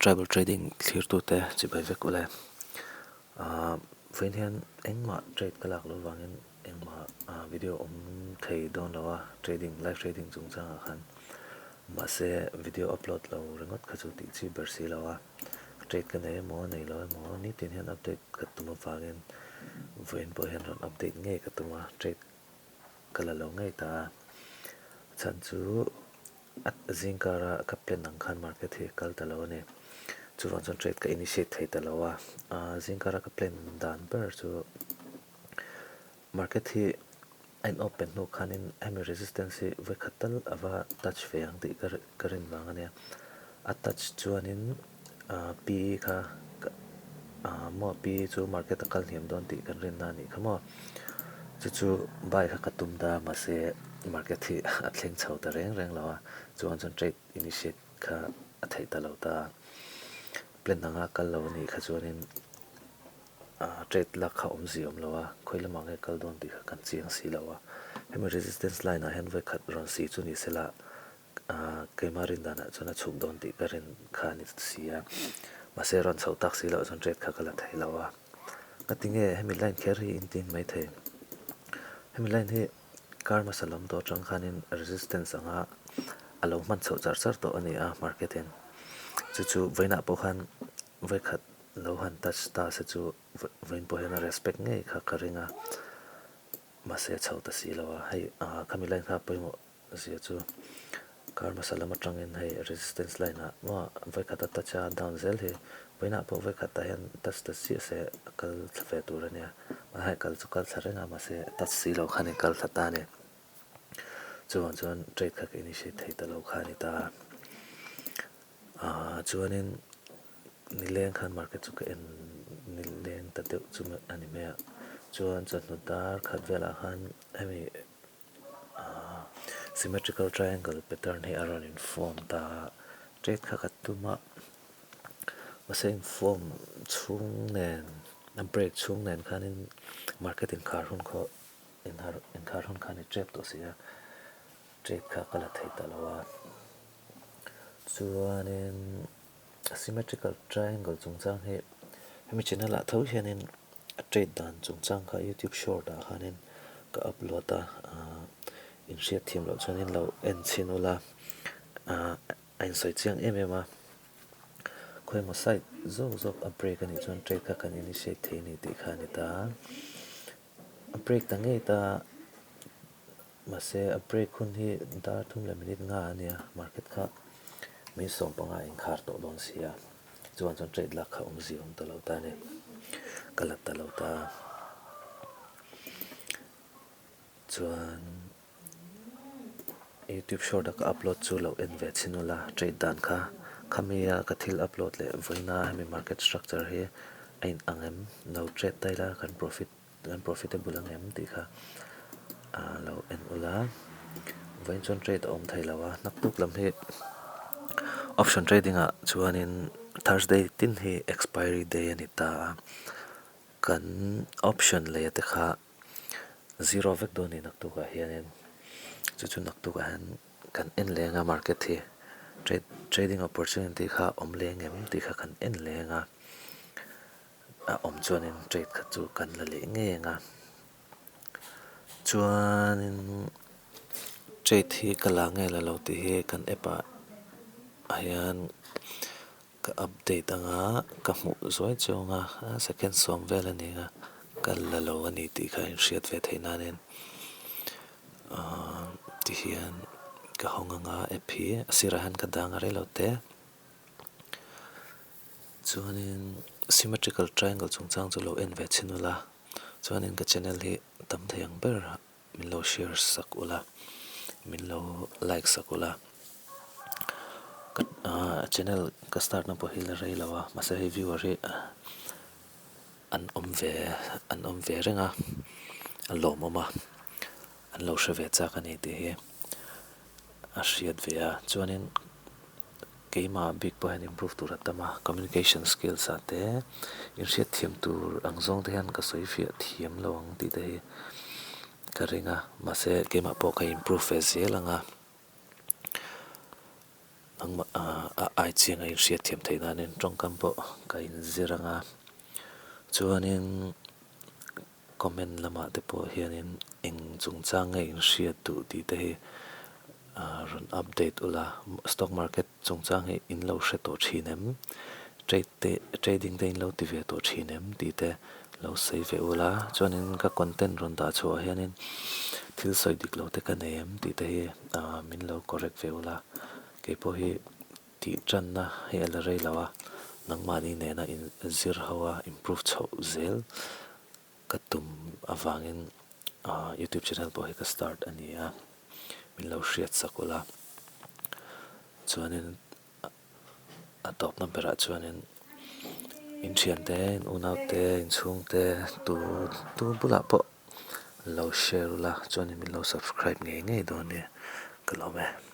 Tribal Trading thlirtute chibai vek ule. Ahh vawiin hian engmah trade ka lak loh vangin engmah video awm thei dawn lo a trading live trading chungchangah khan mahse video upload lo ringawt kha chu tih chi ber si lo a trade ka nei emaw nei lo emaw nitin hian update ka tum avangin vawiin pawh hian rawn update ngei ka tum a trade ka la lo ngei ta a chhan chu A zingkara ka plan ang khan market hi a kal ta lo a ni. Chuvang chuan trade ka initiate thei ta lo a. Zingkara ka plan dan ber chu market hi a in open hnu khanin hemi resistance hi vawikhat tal a va touch ve ang tih ka rin vang a nia. A touch chuanin PE kha maw PE chu market a kal hniam dawn tih kan rinna a nih kha maw. Chu chu buy kha ka tum ta mahse market hi a thleng chho ta reng reng lo a, chuan chuan trade initiate kha a theih ta lo ta. Plan anga kal lo a nih kha chuanin trade lak kha awmzia awm lo a, khawi lamah nge kal dawn tih kha kan chiang si lo a. Hemi resistance line ah hian vawikhat rawn si chu ni sela Keimah rin danah chuan a chhuk dawn tih ka rin kha a ni si a, mahse rawn chhoh tak si loh chuan trade kha ka la thei lo a. Ka ti nge hemi line kher hi in tin mai thei? Hemi line hi car hmasa lam tawh atang khanin resistance anga a lo hman chhoh char char tawh a ni a market in. Chu chu vawiinah pawh khan vawikhat lo han touch ta se chu vawiin pawh hian a respect ngei kha ka ring a, mahse a chho ta si lo a. Hei khami line kha pawimawh Zia chu car hmasa lam atangin hei resistance line ah maw vawikhat a touch a down zel hi vawiinah pawh vawikhat ah hian touch ta chiah se a kal thla ve tur a nia mahse kal chu kal thla reng a mahse touch si lo khan in kal thla ta a ni chuvang chuan trade kha ka initiate thei ta lo kha a ni ta a chuanin nileng khan market chu ka en nileng ta deuh chu a ni mai a chuan chawhnu dar khat velah khan hemi. Symmetrical triangle pattern hi a rawn in form ta a, trade kha ka tum a, mahse in form chhung nen a break chhung nen khanin market inkhar hun khaw inkhar hun khan i trap tawh si a, trade kha ka la thei ta lo a, chuanin symmetrical triangle chungchang hi hemi channel ah tho hianin a trade dan chungchang kha youtube short ah khanin ka upload a ahh inhriat thiam loh chuanin lo en chhin ula ahh a insawi chiang em em a khawi emaw side zawk zawk a break anih chuan trade kha kan initiate thei a ni tih kha a ni ta a break ta ngei ta mahse a break hun hi dar thum leh minute nga a nia market kha min sawm panga inkhar tawh dawn si a. Chuan chuan trade lak kha awmzia awm ta lo ta a ni. Ka la ta lo ta. Chuan YouTube short a ka upload chu lo en ve chhin ula trade dan kha khami a ka thil upload leh vawiina hemi market structure hi a in ang em lo trade ta ila kan profit kan profitable ang em tih kha lo en ula vawiin chuan trade a awm thei lo a naktuk lam hi option trading ah chuanin thursday tin hi expiry day a ni ta a kan option lei te kha zero vek dawn a ni naktuk ah hianin chu chu naktuk ah hian kan en leng a market hi trade trading opportunity kha awm leng em tih kha kan en leng a. A awm chuanin trade kha chu kan la leh ngei ang a, chuanin trade hi ka la nge la lo tih hi kan app ah hian ka update ang a, ka hmuh zuai chuang a, second sawm vel a ni a, ka la lo a ni tih kha inhriat ve theih nanin ahh tihian ka hawng ang a app hi a sirah hian ka dang a rei lo te. Chuanin symmetrical triangle chungchang chu lo en ve chhin ula, chuanin ka channel hi tam thei ang ber min lo share sak ula, min lo like sak ula, ka channel ka start na pawh hi la rei lo a, mahse hei viewer hi an awm ve an awm ve reng a, a lawmawm a, an lo hre ve chak a ni tih hi a hriat ve a, chuanin. Keimah bik pawh hian improve tur a tam a, communication skills ah te inhriat thiam tur ang zawng te hian ka sawi fiah thiam lo ang tih te hi ka ring a, mahse keimah pawh ka improve ve zel ang a. Nangmah a ai chiang a inhriat thiam theih nanin tawngkam pawh ka inzir ang a. Chuanin comment lamah te pawh hianin eng chungchang nge inhriat duh tih te hi rawn update ula, stock market chungchang hi in lo hre tawh thin em? Trade te trading te in lo ti ve tawh thin em tih te lo sawi ve ula. Chuanin ka content rawn dah chhuah hianin thil sawi dik lo te ka nei em tih te hi min lo correct ve ula. Kei pawh hi tih tanna hi a la rei lo a, nangmahni nena in zir ho a improve chhoh zel ka tum avangin youtube channel pawh hi ka start a ni a, min lo hriat sak ula. Chuanin a tawpna berah chuanin in thiante, in unaute, in chhungte tu tu bulah pawh lo share ula chuanin min lo subscribe ngei ngei dawn nia ka lawm e.